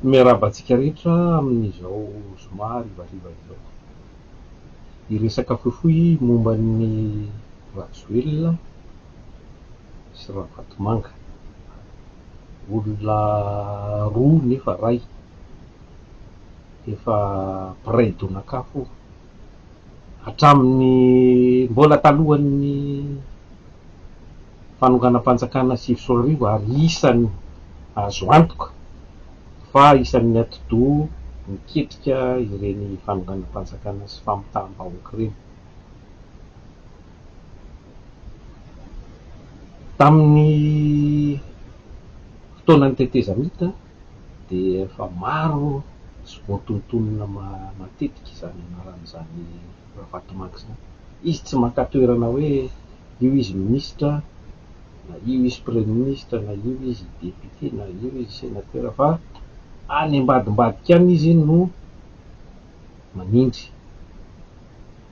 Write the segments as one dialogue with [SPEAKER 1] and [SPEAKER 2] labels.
[SPEAKER 1] Miarahaba antsika rehetra amin'izao zoma harivariva izao. Hiresaka fohifohy momba ny Rajoelina sy Ravatomanga. Olona roa nefa ray. Efa mpiray donak'afo hatramin'ny mbola talohan'ny fanonganam-panjakana 2009 ary isan'ny azo antoka fa isan'ny atidoha niketrika ireny fanonganam-panjakana sy famitaham-bahoaka ireny. Tamin'ny fotoanan'ny tetezamita dia efa maro sy voatonontonona matetika izany anarana izany Ravatomanga izany. Izy tsy maka toerana hoe io izy minisitra na io izy praiminisitra na io izy député na io izy sénateur fa any ambadimbadika any izy no manindry.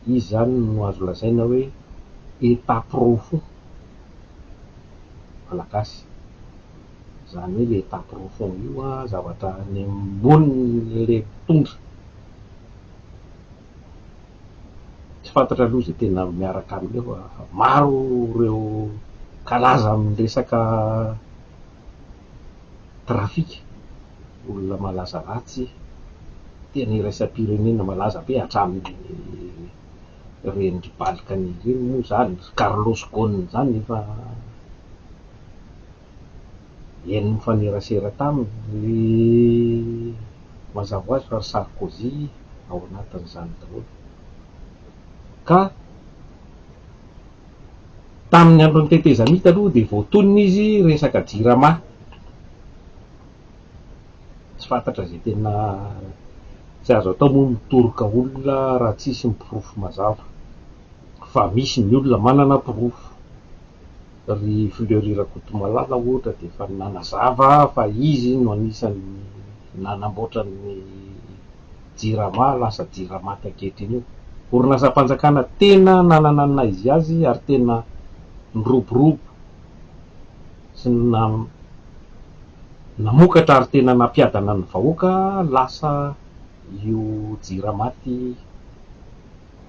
[SPEAKER 1] Izy izany no azo lazaina hoe état profond malagasy. Izany hoe ilay état profond io zavatra any ambonin'ilay mpitondra. Tsy fantatra aloha izay tena miaraka aminy eo fa maro ireo kalaza amin'ny resaka trafika, olona malaza ratsy, tena iraisam-pirenena malaza be hatramin'ny ireny ry Balkany ireny moa izany, ry Carlos Ghosn izany efa eny nifanerasera taminy, ry mazava ho azy fa ry Sarkozy ao anatin'izany daholo. Ka tamin'ny andron'ny tetezamita aloha dia voatonona izy resaka jirama. Tsy fantatra izay tena tsy azo atao moa mitoroka olona raha tsisy ny porofo mazava. Fa misy ny olona manana porofo. Ry Fleury Rakotomalala ohatra dia efa nanazava fa izy no anisan'ny nanamboatra ny Jirama lasa Jiramaty ankehitriny io. Orinasam-panjakana tena nanana ny naha izy azy ary tena niroborobo sy namokatra ary tena nampiadana ny vahoaka lasa io Jiramaty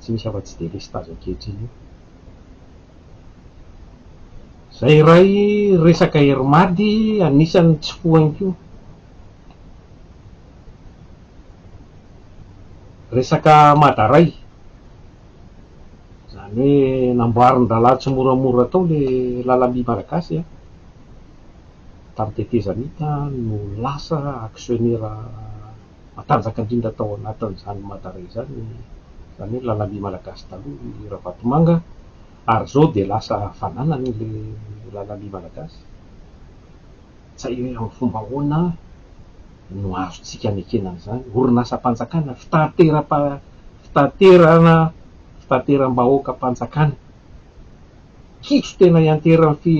[SPEAKER 1] tsy misy afa-tsy delestazy ankehitriny io. Izay iray resaka Air Mad anisan'ny tsy fohany koa. Resaka Madaray, izany hoe namboarin-drahalahy tsimoramora tao ilay lalamby malagasy an, tamin'ny tetezamita no lasa actionnaire matanjaka indrindra tao anatin'izany Madaray izany, izany hoe lalamby malagasy taloha i Ravatomanga, ary izao dia lasa fananany ilay lalamby malagasy. Tsy hay hoe amin'ny fomba ahoana no azontsika anekena an'izany. Orinasam-panjakana, fitateram-pa-fitaterana, fitateram-bahoakam-panjakana. Kitro tena ianteran'ny fi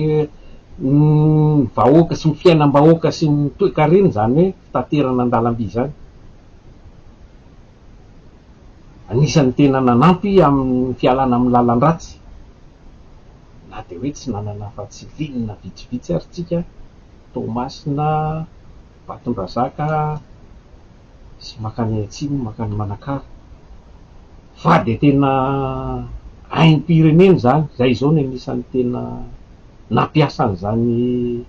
[SPEAKER 1] ny vahoaka sy ny fiainam-bahoaka sy ny toekarena izany hoe fitaterana an-dalamby izany. Anisan'ny tena nanampy amin'ny fialana amin'ny lalan-dratsy. Na dia hoe tsy nanana afa-tsy ligne vitsivitsy ary tsika, Toamasina, Ambatondrazaka sy mankany atsimo mankany Manakara. Fa dia tena aim-pirenena izany, izay izao no anisan'ny tena nampiasa an'izany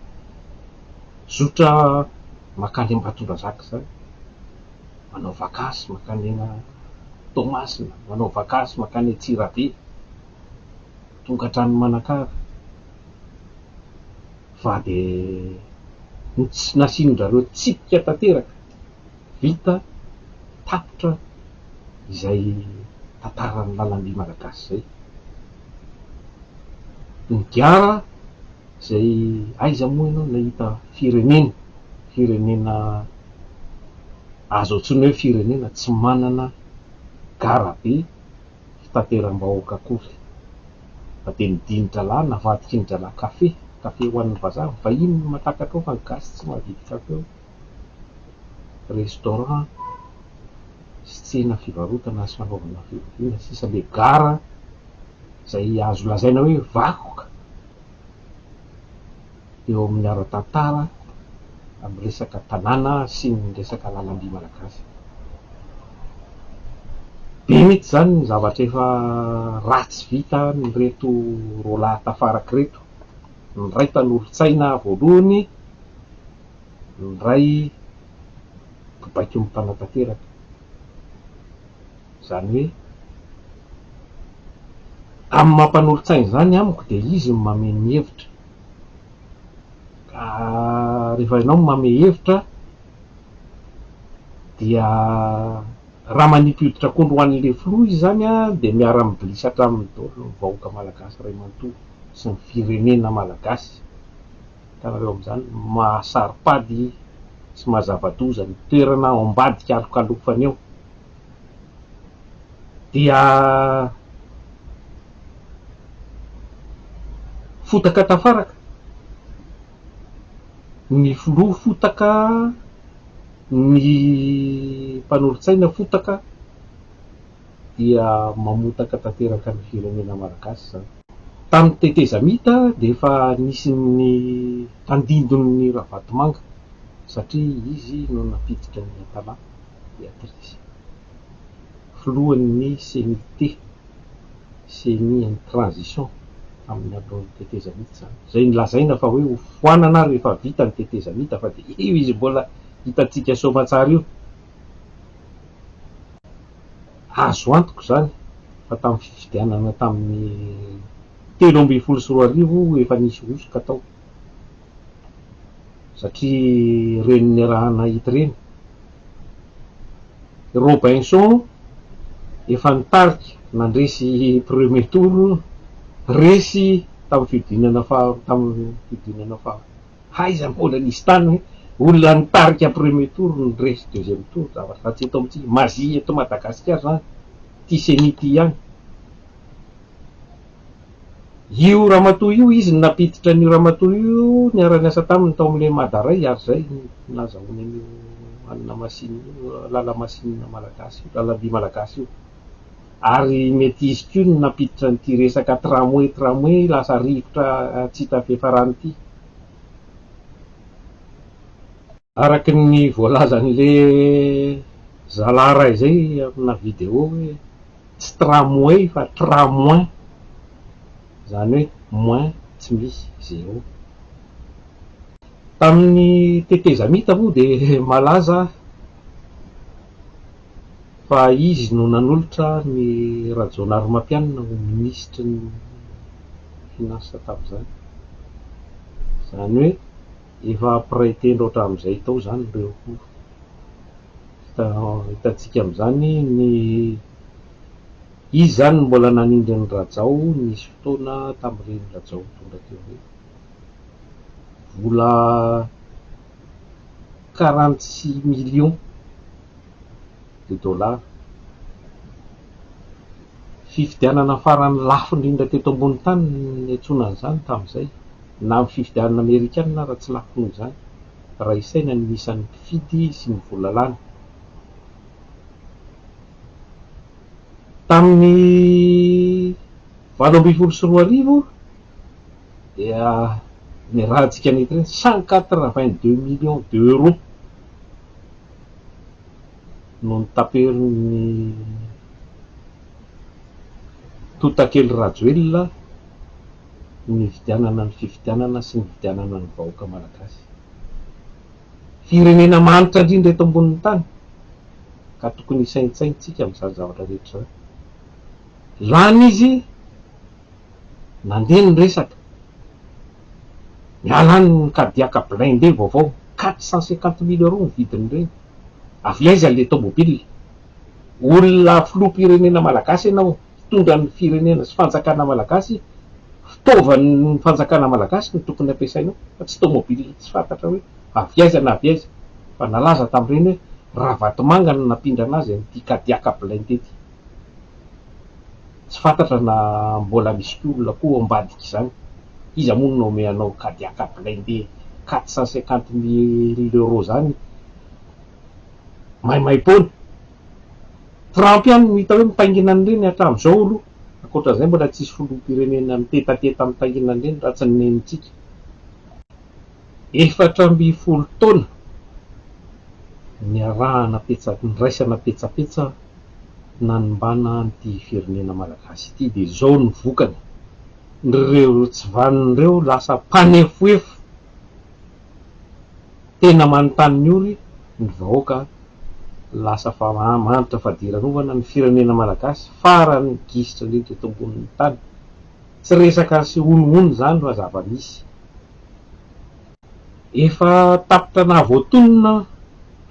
[SPEAKER 1] zotra mankany Ambatondrazaka izany. Manao vakansy mankany Toamasina, manao vakansy mankany Antsirabe. Tonga hatrany Manakara fa dia nasian-dRareo tsipika tanteraka, vita, tapitra izay tantaran'ny lalamby malagasy izay. Ny gara izay aiza moa ianao nahita firenena, firenena azo antsoina hoe firenena tsy manana gara be fitateram-bahoaka akory fa dia ny dini-drahalahy navadiky ny drahalahy kafe, kafe ho an'ny vazaha, ny vahiny no mahatakatra ao fa ny gasy tsy mahavidy kafe ao, restaurant sy tsena fivarotana sy fanaovana fivoriana sisa le gara izay azo lazaina hoe vakoka eo amin'ny ara-tantara. Amin'ny resaka tanàna sy ny resaka lalamby malagasy. Be mihitsy izany ny zavatra efa ratsy vitan'ireto roalahy tafaraka ireto. Ny iray mpanolotsaina voalohany, ny iray mpibaiko ny mpanatanteraka. Izany hoe amin'ny maha mpanolotsaina izany amiko dia izy no mamehy ny hevitra. Ka rehefa ianao no mamehy hevitra dia raha manipy hoditra akondro ho an'ilay filoha izy izany dia miara-mibilisatra aminy daholo ny vahoaka malagasy iray manontolo sy ny firenena malagasy. Hitanareo amin'izany ny maha saro-pady sy maha zava-doza ny toerana ao ambadika alokalofany ao. Dia fotaka tafaraka, ny filoha fotaka, ny mpanolotsaina fotaka dia mamotaka tanteraka ny firenena malagasy izany. Tamin'ny tetezamita dia efa nisy ny tandindon'ny Ravatomanga satria izy no nampiditra ny Atala Beatrice, filohan'ny Ceni-T. Ceni en transition tamin'ny andron'ny tetezamita izany, izay nolazaina fa hoe ho foanana rehefa vita ny tetezamita fa dia io izy mbola hitantsika soamatsara io. Azo antoka izany fa tamin'ny fifidianana tamin'ny 2013 efa nisy hosoka tao satria ireny niaraha-nahita ireny. Robinson efa nitarika nandresy premier tour, resy tamin'ny fihodinana faharoa, tamin'ny fihodinana faharoa. Aiza mbola nisy tany hoe olona nitarika premier tour no resy deuxième tour, zavatra tsy eto amintsika, magie eto Madagasikara izany, ity ceni ity ihany. Io ramatoa io, izy no nampiditra an'io ramatoa io niara-niasa taminy tao amin'ilay Madaray ary izay no nahazahoany an'io hanina masinina io, lala-masinina malagasy io, lalam-by malagasy io. Ary mety izy koa no nampiditra an'ity resaka tramway tramway lasa rivotra tsy hita fiafarany ity. Araka ny voalazan'ilay zalahy iray izay amina vidéo hoe Tsy tramway fa tramoin, izany hoe moins tsy misy, zéro. Tamin'ny tetezamita moa dia malaza fa izy no nanolotra ny Rajaonarimampianina ho minisitry ny finances tamin'izany. Izany hoe efa mpiray tendro hatramin'izay tao izany ireo roa. Hitantsika amin'izany ny izy izany no mbola nanindry an'i Rajao nisy fotoana tamin'ireny Rajao nitondra teo ireny. Vola 46 millions de dollars. Fifidianana farany lafo indrindra teto ambony tany no niantsoana an'izany tamin'izay. Na ny fifidianana amerikana ara tsy lafo noho izany. raha isaina ny isan'ny mpifidy sy ny vola lany. Tamin'ny 2018 dia niarahantsika nahita ireny 182 millions d'euros no notaperin'ny Totakely Rajoelina nividianana ny fifidianana sy nividianana ny vahoaka malagasy. Firenena mahantra indrindra eto ambonin'ny tany ka tokony hisaintsaintsika amin'izany zavatra rehetra izany. Lany izy, nandeha ny resaka, miala any ny Cadillac blindé vaovao, 450 mille euros ny vidin'ireny. Avy aiza ilay tomobile? Olona filoham-pirenena malagasy ianao. mpitondra ny firenena sy fanjakana malagasy, fitaovan'ny fanjakana malagasy no tokony ampiasainao fa tsy tomobile tsy fantatra hoe avy aiza na avy aiza fa nalaza tamin'ireny hoe Ravatomanga no nampindrana azy an'ity Kadiaka blindé ity. Tsy fantatra na mbola misy koa olona koa ao ambadik'izany. Iza moa no naome anao Kadiaka blindé 450 mille euros zany maimaimpoana? Trump ihany no hita hoe mitaingina an'ireny hatramin'izao aloha, ankoatran'izay mbola tsisy filoham-pirenena mitetateta mitaingina an'ireny raha tsy ny nenintsika. 14 taona niarahana petsa, niraisana petsapetsa nanimbana an'ity firenena malagasy ity dia izao ny vokany, ireo tsy vanona ireo lasa mpanefoefo, tena manontany ny ory ny vahoaka, lasa mahantra fadiranovana ny firenena malagasy farany gisitra indrindra eto ambonin'ny tany. Tsy resaka sy honohono izany fa zava-misy. Efa tapitra nahavoatonona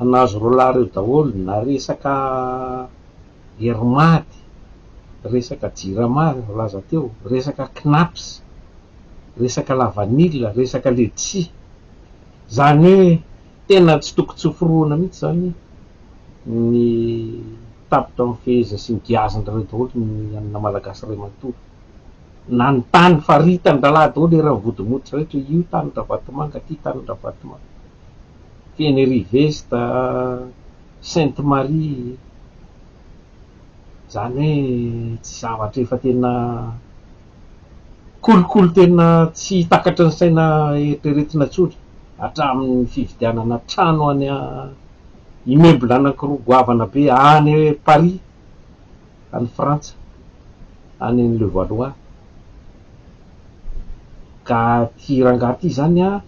[SPEAKER 1] anazy roalahy ireo daholo na resaka Airmad, resaka Jirama voalaza teo, resaka Cnaps, resaka lavanila, resaka letchis. Izany hoe tena tsy tokony tsy hoforohana mihitsy izany ny tapitra mifehezina sy ny giazin-dry zareo daholo ny anona Malagasy iray manontolo. Na ny tany faritan-drahalahy daholo eran'ny vodimotra rehetra, io tanin-dRavatomanga, ity tanin-dRavatomanga. Tenerive-Est, Sainte Marie, izany hoe tsy zavatra efa tena kolikoly tena tsy takatry ny saina eritreretina intsony, hatramin'ny fividianana trano any immeuble anankiroa goavana be any Paris, any Frantsa, any Levallois. Ka ity rangahy ity izany an,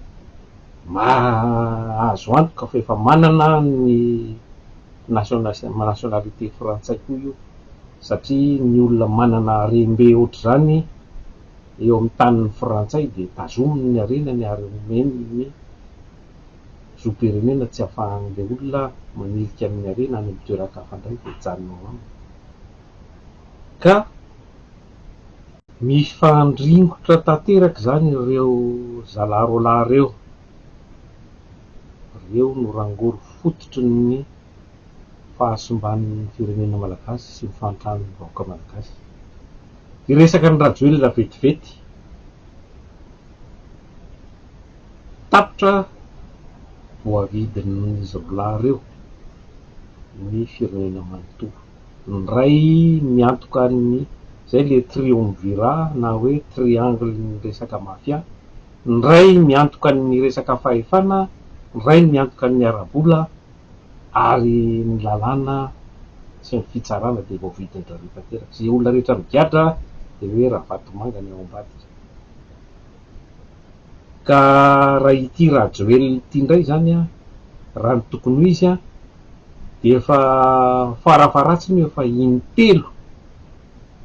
[SPEAKER 1] azo antoka fa efa manana ny nationalité frantsay koa io satria ny olona manana harem-be ohatr'izany eo amin'ny tanin'ny frantsay dia tazominy ny harenany ary omeny ny zom-pirenena tsy ahafahan'ilay olona manilika ny harena any amin'ny toeran-kafa indray dia hijanona ao aminy. Ka mifandringotra tanteraka izany ireo zalahy roalahy ireo. Ireo no rangory fototry ny fahasimban'ny firenena malagasy sy ny fahantran'ny vahoaka malagasy. Hiresaka an'i Rajoelina vetivety. Tapitra voavidin'izy roalahy ireo ny firenena manontolo. Ny iray miantoka ny, izay ilay triumvirat na hoe triangle-n'ny resaka mafia, ny iray miantoka ny resaka fahefana, ny iray miantoka ny ara-bola ary ny lalàna sy ny fitsarana dia voavidin-dry zareo tanteraka. Izay olona rehetra migadra dia hoe Ravatomanga ny ao ambadika. Ka raha ity Rajoelina ity indray izany an, raha ny tokony ho izy an, dia efa farafaharatsiny efa in-telo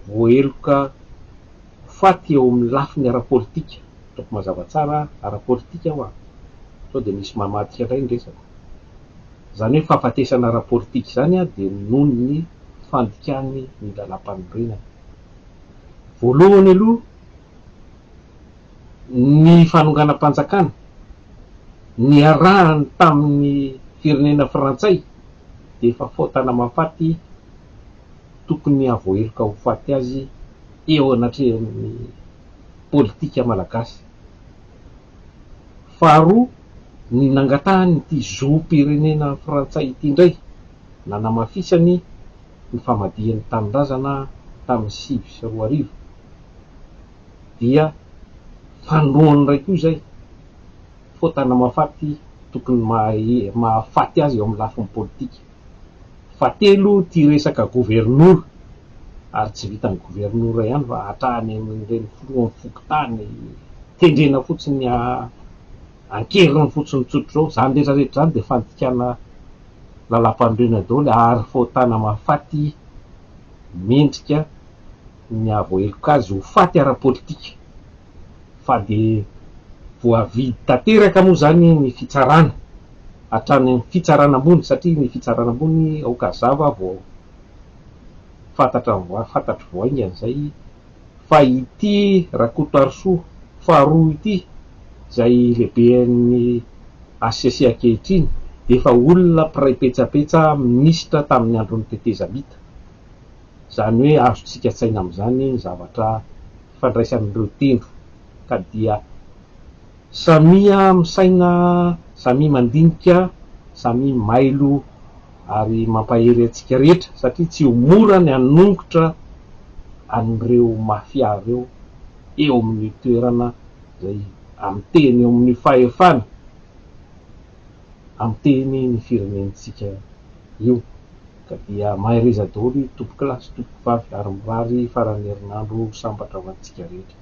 [SPEAKER 1] voaheloka ho faty eo amin'ny lafiny ara-politika, ataoko mazava tsara, ara-politika hoa, sao dia misy mamadika indray ny resako. Izany hoe fahafatesana ara-politika izany an, dia noho ny fandikany ny lalàmpanorenana. Voalohany aloha, ny fanonganam-panjakana niarahany tamin'ny firenena frantsay dia efa faotana mahafaty tokony hahavoaheloka ho faty azy eo anatrehan'ny politika malagasy. Faharoa, ny nangatahany ity zom-pirenena frantsay ity indray nanamafisany ny famadihany tanindrazana tamin'ny 2009 dia fanindroany indray koa izay, faotana mahafaty tokony mahafaty azy eo amin'ny lafiny politika. Fahatelo ity resaka governora, ary tsy vitan'ny governora ihany fa hatrany amin'ireny filohan'ny fokontany tendrena fotsiny an-keriny fotsiny tsotra izao, izany rehetra rehetra izany dia fandikana lalàmpanorenana daholo ary faotana mahafaty mendrika ny hahavoaheloka azy ho faty ara-politika fa dia voavidy tanteraka moa izany ny fitsarana hatrany amin'ny fitsarana ambony satria ny fitsarana ambony aoka hazava vao fantatra fantatro vao haingana izay fa ity Rakotoarisoa faharoa ity izay lehiben'ny HCC ankehitriny dia efa olona mpiray petsapetsa minisitra tamin'ny andron'ny tetezamita. Izany hoe azontsika an-tsaina amin'izany ny zavatra ifandraisan'ireo tendro ka dia samia misaina, samia mandinika, samia mailo ary mampahery antsika rehetra satria tsy ho mora ny hanongotra an'ireo mafia ireo eo amin'io toerana izay amin'ny teny eo amin'ny fahefana. Amin'ny teny ny firenentsika io. Ka dia mahereza daholo tompokolahy sy tompokovavy ary mirary faran'ny herinandro sambatra ho antsika rehetra.